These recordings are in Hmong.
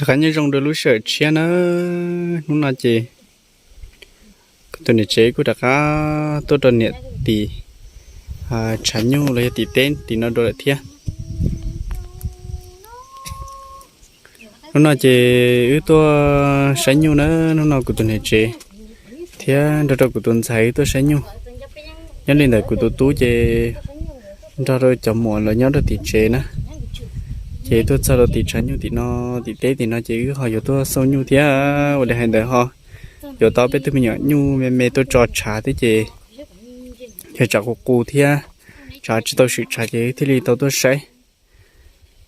Qab nyob zoo rau lub sij hawm tshiab na, hnub no ces kuv tus niam tsev kuj rov qab tuaj rau niam tim tshav nyuj los yog tim teb tim no dua lawm thiab. Hnub no ces wb tuaj saib nyuj na, hnub no kuv tus niam tsev thiab nrog rau kuv tus ntxhais wb tuaj saib nyuj. Nyob li ntawd kuv tus tub ces nrog rau cov muam los nyob rau tim tsev na. Ces tuaj txog rau tim tshav nyuj tim no, tim teb tim no ces wb ho yuav tuaj xauj nyuj thiab. Ua li hais ntawd ho yuav tau peb tug me nyuam nyuj me me tuaj tso tshav thiab ces yog tsam qus qus thiab tsam tsis tau swm tshav ces wb thiaj li tau tuaj saib.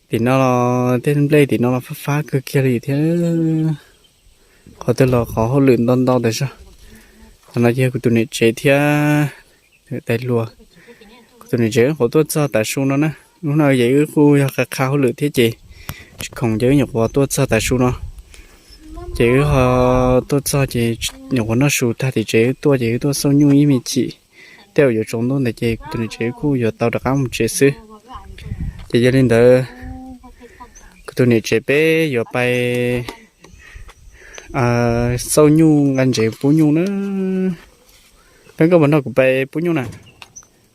Tim no los tej nplej tim no los fab fab kawg kiag li thiab. Qhov twg los qhov hauj lwm ntau ntau tas zog. Qhov no ces yog kuv tus niam tsev thiab tais hluas. Kuv tus niam tsev wb nyuam qhuav tuaj txog tav su no na. Hnub no ces wb kuj yog qha qha hauj lwm thiab ces tsis khoom ces wb nyuam qhuav tuaj txog tav su no. Ces wb ho tuaj txog ces nyuam qhuav noj su tag tim tsev wb tuaj ces wb tuaj xauj nyuj ib me chim. Tej zaum yuav tsaus ntuj ntawd ces kuv tus niam tsev wb kuj yuav tau rov qab mus tsev xwb. Ces yog li ntawd kuv tus niam tsev peb yuav pais xauj nyuj nqa ntsev pub nyuj na. Peb, koj puas nrog kuv pais pub nyuj na?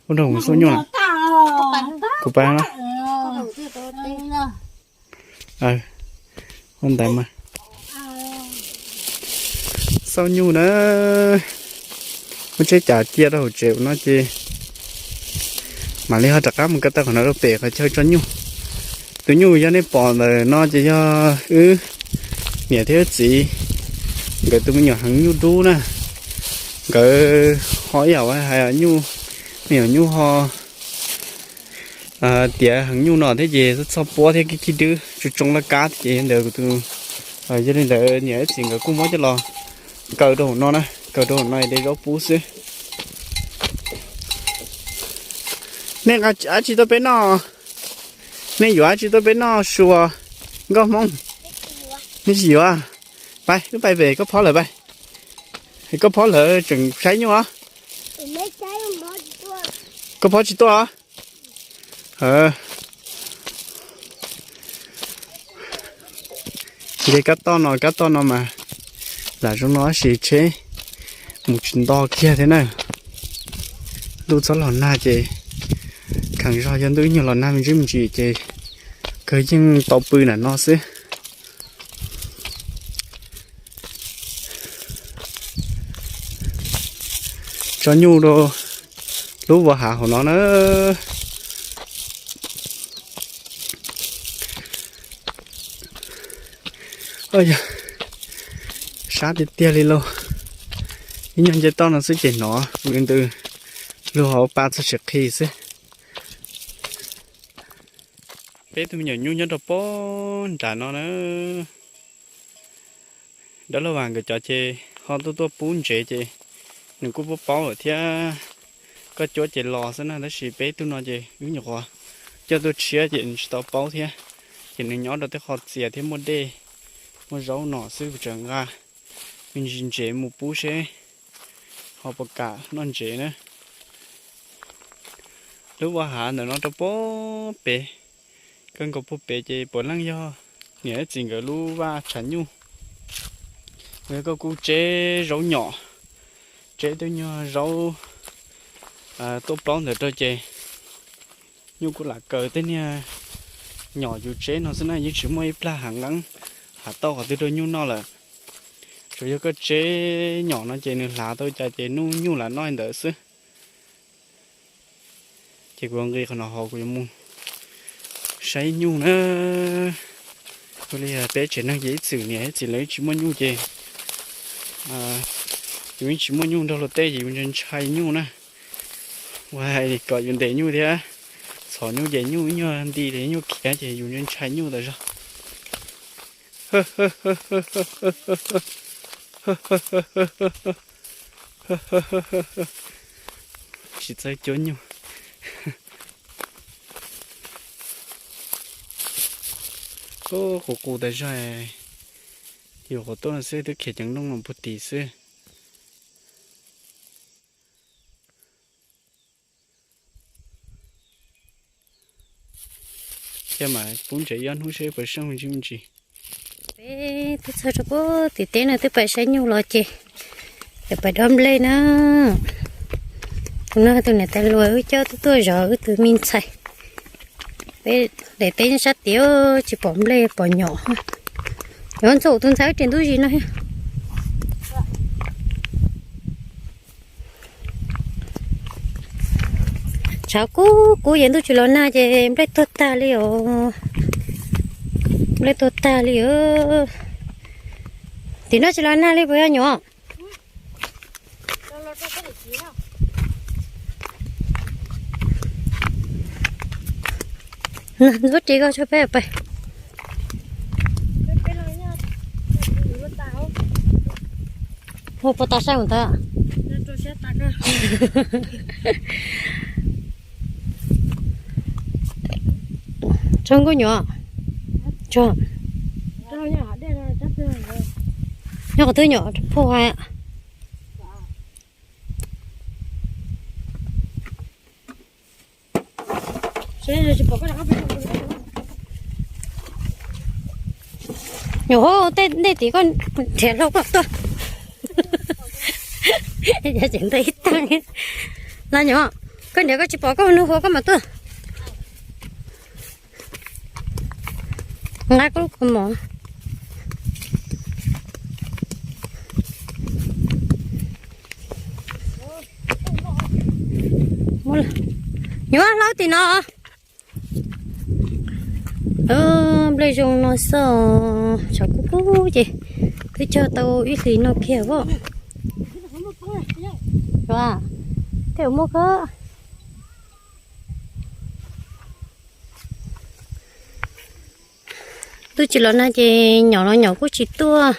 Koj nrog kuv xauj nyuj na? Kuv pais na. Ua ntawd mas xauj nyuj na. Muab tsheb cas cia rau hauv tsev no ces mam li ho rov qab mus ko taw qhov no rau pem qhov chaw tso nyuj. Tus nyuj yog nej pom ntawm no ces yog wb niam thiab wb txiv nkawd tus me nyuam heev nyuj dub na. Nkawd ho ib yam hais nyuj, me nyuam nyuj ho tiav heev nyuj no thiab ces txhob puab thiab khib khib dwb tsoo tsoo laj kab ces ntawd kuv tus, yog li ntawd niam wb txiv nkawd kuj muab coj los kaw rau hauv no na, kaw rau hauv no de zaub pub xwb. Nej nqa dab tsi tuaj peb noj? Nej yuav dab tsi tuaj peb noj su, nkauj Hmoob? Nej tsis yuav? Pais, wb pais pem koj phob lawm pais. Koj phob lawm tseem saib nyuj os. Koj phob tsis tuaj os. Nce kab toj no, kab toj no mas lam zoo no tab sis tsheb mus tsis nto kiag thiab na. Ntuj txhob los nag ces kheev zog yog ntuj ib nyuag los nag me ntsis me ntsis ces kawg yeej tau pw nram no xwb. Tso nyuj rau lub vaj hav hauv no na. Yog sab tiag tiag li lauj. Ib nyuag nce toj no xwb ces hnov ntws lug hauv pa txog tsis qhi xwb. Peb tug me nyuam nyuj nyob rau pob nram no na. Dab laug Vam nkawd cov ces ho tuaj tuaj pub ntsev ces nws kuj paub paub lawm thiab. Koj cuab ces los xwb na, tab sis peb tug no ces wb nyuam qhuav coj tuaj tshiab ces nws tsis tau paub thiab. Ces nws nyob rau tej qhov txias thiab muaj dej muaj zaub no xwb, kuv tseem nqa me ntsis ntsev mus pub seb ho puas kam noj ntsev na. Lub vaj hav ntawm no rau puag pem, kawg nkaus puag pem ces puav leej yog niam thiab txiv nkawd lub vaj tshav nyuj. Yog koj kuj tseb zaub nyom, tseb tej nyuag zaub tuaj plaub ntawd rau ces nyuj kuj lam kaw tej niag nyom yus tseb no xwb na, yeej tsis muaj ib plag hav nqeeb hav tauj qhov twg rau nyuj noj lawm. Tsuas yog koj tseb nyom no ces nws hlav tau cas ces nyuj lam noj ntawd xwb. Ces kuv nqis qhov no hauv kuv yuav mus saib nyuj na. Ua li peb tsev neeg ces ib txwm niam ib txwm lawv tsis muaj nyuj ces yus yeej tsis muaj nyuj nrog luag tej ces yus ntshai ntshai nyuj na. Ua hais kom yus ntes nyuj thiab, txhom nyuj ces nyuj ib nyuag nti ces nyuj khiav ces yus ntshai ntshai nyuj tas zog. Tsis txawj cuab nyuj. Qus qus tas zog, yus qhuav tuaj no xwb twb khiav ceev nrooj no puag tim xwb. Thiab mas pub ntsev ib ob hnub seb puas seej me ntsis me ntsis. Peb twb txog rau puag tim teb no, twb pais saib nyuj los ces yuav pais dob nplej na. Tus no tus niam tais luag wb coj tuaj tuaj zov wb tus me ntxhais. Peb daim teb sab tid tsis pom nplej pom nyom. Nyom ntxuav tus ntxhais wb ris ntub zis no thiab. Tshav kub kub ces ntuj tsis los nag ces nplej tuag tag li os. Nplej tuag tag li os. Tim no tsis los nag li puas yog nyom? Ntxuav ris koj tso peb pais. Hu puas tas saib mus ntawd. Tso nkauj nyom. Tso. Nyob qhov twg nyom phauj hais. Nyom hauv tej ntej tim koj nrhiav hlau koj tuaj. Yog tseem ntawd ib tag. Los nyom, koj nrhiav koj tsis pom koj nug hua koj mam tuaj. Nqa koj lub kaus mom. Nyom hlau tim no. Nplej zoo no xwb, tshav kub kub ces twb cog tau ib hlis no kiag as. Tej zaum muaj kawg. Ntuj tsis los nag ces nyom los nyom kuj tsis tuaj,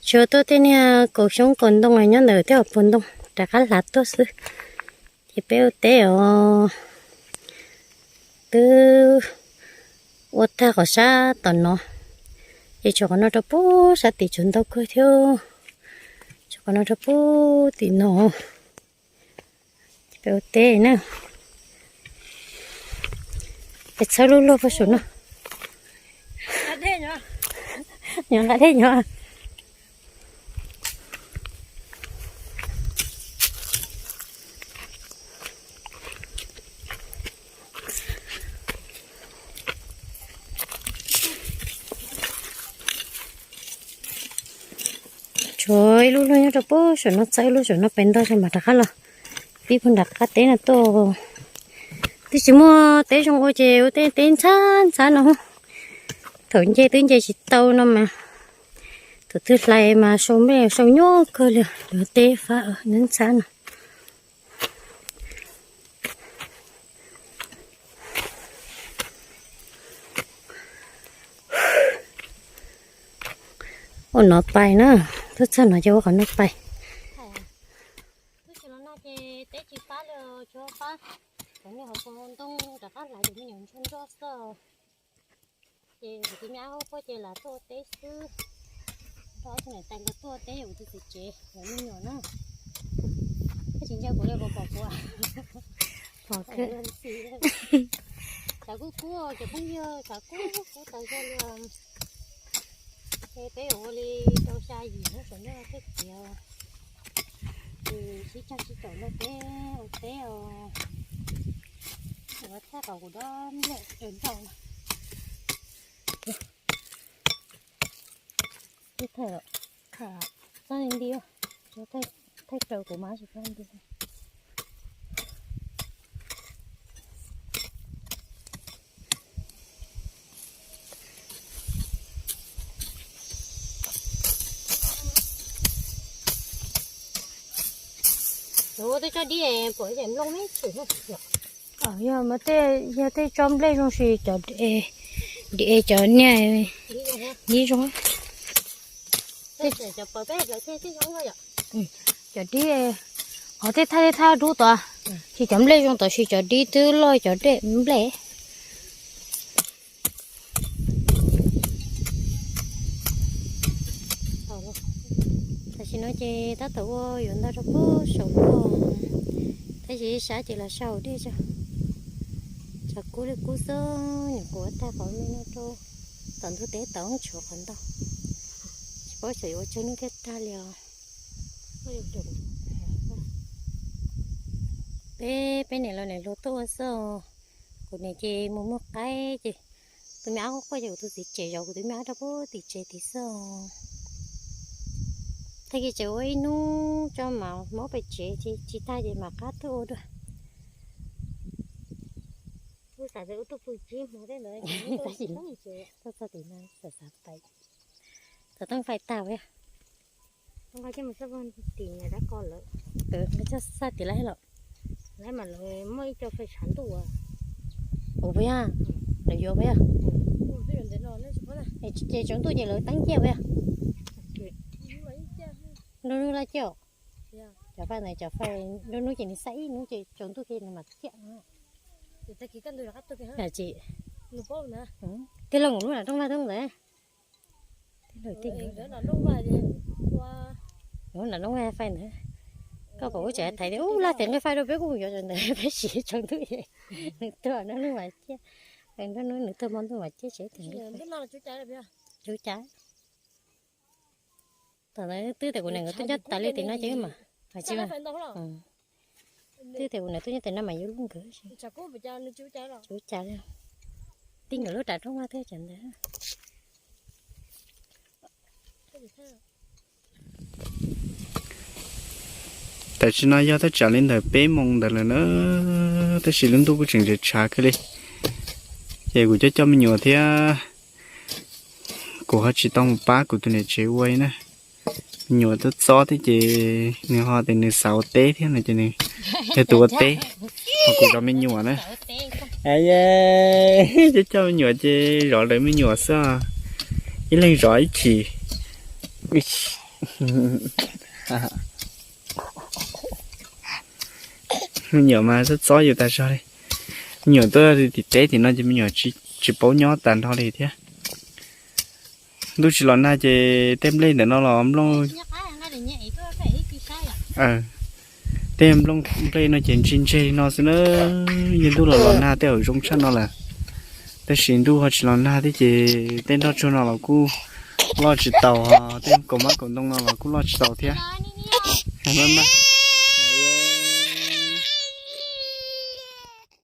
tsuas tuaj tej niag kaus xyoob kaus ntoo nyob ntawm tej hauv paus ntoo rov qab hlav tuaj xwb. Ces peb ua teb os, twb ua tag qhov sab tom no, ces tshuav qhov no rau puag sab tim tsuas ntau kawg thiab. Tshuav qhov no rau puag tim no. Ces peb ua teb na. Es txhawb lub luag puag saum no. Nyom nqa dej nyom. Tshuav ib lub luag nyob rau puag saum no, txhawb lub saum no pem ntag, mam rov qab los pib puag nram qab teb no tuaj. Twb tsis muaj teb zoo ua ces ua tej teb ntxhab ntxhab no. Thaum nce twb nce tsis tau no mas, thaum twg hlais mas sau nplej sau nyuaj kawg li, lawv teb fab ntxhab no. Ua no pais na, tuaj txog no ces ua qhov no pais. Twb tsis los nag ces teb tsis fab li, tsuas fab cov me nyuam hauv paus ntoo rov qab hlais cov me nyuam ntsuag ntsuag xwb. Ces kuv tus me ab hauv puag ces lam tuaj ua teb xwb. Rau ob tug niam tais nkawd tuaj ua teb, kuv tus txiv tsev cov me nyuam na. Koj tsis ntsia kuv li puas pom kuv? Tshav kub kub cov phooj ywg, tshav kub kub tas zog li. Ces peb yuav ua li rau xya yim hnub saum no thiaj tiav. Ces sib tsag sib caum no peb ua teb os. Ua thaij kom kuv dob nplej raws nraud no. Thaij, thaij li nti, thaij raws kuv mas tsis tau nti. Ua tej tsob dib puas nplooj me txwm. Yog mas tej, yog tej tsob nplej zoo si cov dib, cov niag dib zoo. Cov dib, qhov tej thaij tej thaij dub tod, tsis cov nplej zoo tod, tsis cov dib twb loj cov dej nplej. Tam sim no ces tab tom ua yuav ntog rau puag saum no, tab sis sab ces los sab hauv dej tso. Tshav kub li kub xwb, nyuam qhuav tag qhov no rau tom ntug teb tod tshuav qhov ntau. Ua tsaug hnub thiab tag li os. Peb, peb niam laus niam hluas tuaj ua xwb os. Kuv niam ces mus muag qaib ces tus me ab quaj quaj ces kuv tus txiv tsev zov kuv tus me ab rau pem tim tsev tid xwb os. Tag kis tseem ua ib hnub tso mam mus pem tsev, tsis tag ces mam qab tuaj ua dua. Tuaj txog tim no xav xav pais, tov teeb fais tag ua. Coj xaj tim lawv los. Ua puas yog? Lawv yuav puas yog? Ces tsaus ntuj ces lawv teeb ciaj puas yog? Nruab hnub laj ciaj. Cov fais ntawd cov fais nruab hnub ces nws xaj ib hnub ces tsaus ntuj ces nws mam ciaj. Tij Laug, lub nram rooj vag ntawd. Lub nram rooj vag fais ntawd. Koj pom ub tseem thaiv tias ub laj tias nqaij fais rau peb kuj mus yuav ntawd peb siv tsaus ntuj es nws tuaj nruab hnub mas ciaj, nruab hnub nws tuaj hmo ntuj mas ciaj tsev tias. Cub cas. Tam ntawd twb tias kuv niam nkawd tuaj nyob tas li tim no ces mas, twb tias kuv niam tuaj nyob tim no mas yuav lub nkawd. Cub cas, tij nkawd lub nram rooj vag twb cov ntawd. Tam sim no yog thaj tsam li ntawm peb moos ntawd lawm na, tab sis lub ntuj kuj tseem tshav tshav kawg li. Ces kuv coj coj me nyuam thiab, kuv ho tsis tau mus pab kuv tus niam tsev ua na. Me nyuam txob txob thiab ces nws ho tias nws xav ua teb thiab no ces nws yog tus ua teb, ho kuv zov me nyuam na. Coj coj me nyuam ces zov lawv me nyuam xwb, ib leeg zov ib chim. Me nyuam mas txob txob yus tas zog li. Me nyuam tuaj tim teb tim no ces me nyuam tsis paub nyob tas nrho li thiab. Ntuj tsis los nag ces tej nplej ntawm no los nplooj, tej nplooj nplej no ces ntse ntse li no xwb na. Yog ntuj los los nag tej zaum zoo tshaj no lawm. Tab sis ntuj ho tsis los nag thiab ces tej nroj tsuag no los kuj loj tsis taus, ho tej kaus mab kaus ntoo no los kuj loj tsis taus thiab.